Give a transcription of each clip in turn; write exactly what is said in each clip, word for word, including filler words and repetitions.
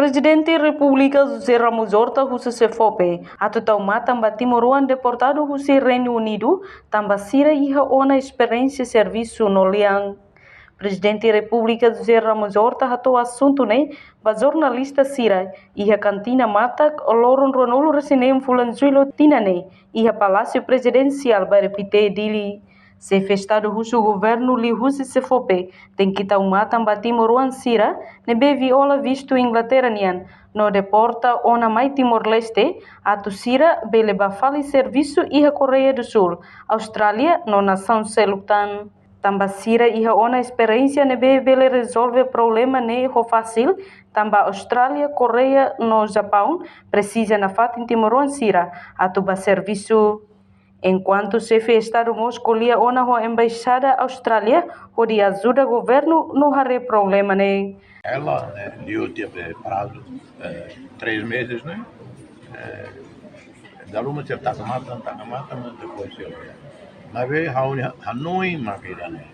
Prezidente Repúblika José Ramos Horta husu SEFOPE atu tau matan ba timoroan deportadu husi Reinu Unidu, tanba sira iha ona esperiénsia servisu no lian. Prezidente Repúblika José Ramos Horta hato'o asuntu ne'e ba jornalista sira iha kantina matak loron ruanulu-resin-neen fulan Jullu tinan ne'e iha Palásiu Prezidensiál Bairru Pité, Dili. Xefe Estadu husu governu liuhusi SEFOPE tenke tau matan ba timoroan sira ne'ebé viola vistu Inglaterra nian no deporta ona mai Timor-Leste, atu sira bele ba fali servisu iha Koreia do Sul, Austrália no nasaun seluk tan. Tanba sira iha ona esperiénsia ne'ebé bele rezolve problema ne'e ho fasil, tanba Austrália, Koreia no Japaun presiza nafatin timoroan sira atu ba servisu. Enkuantu xefe Estadu mós ko'alia ona ho Embaixada Austrália hodi ajuda governu no haree problema ne'e. Ela, eh, deu tempo de prazo, eh, três meses, né? Eh, dala ruma sira taka matan, taka matan, mas depois sira. Mas vê, ha'u-nia hanoin mak ida-ne'e.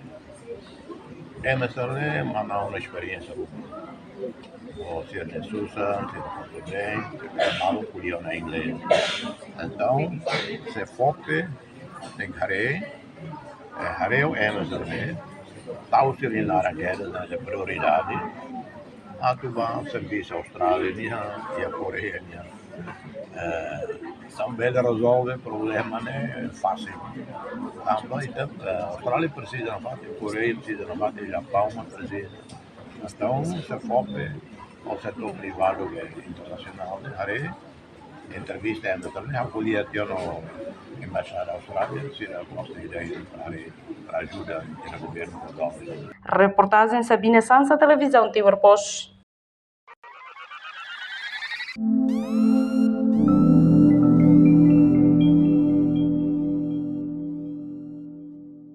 Ema sira ne'e mak iha ona esperiénsia boot. Ou sira susar, sira portugés, malu ko'alia ona inglés. Entaun, SEFOPE tenke haree, eh, haree ema sira ne'e, tau sira-nia naran kedas, naran prioridade, atu ba servisu Austrália nian, iha Koreia nian. Eh, entaun bele rezolve problema ne'e fasil. Tanba ita, eh, Austrália presiza nafatin, Koreia presiza nafatin, Japaun mós presiza. Entaun, SEFOPE, ou setór privadu ke internasionál, ne'e haree, entrevista ema sira ne'e, ha'u ko'alia tiha ona ho Embaixada Austrália, sira gosta de haree, para ajuda iha governu. Reportajen Sabina Sansa, Televizaun Timor Post.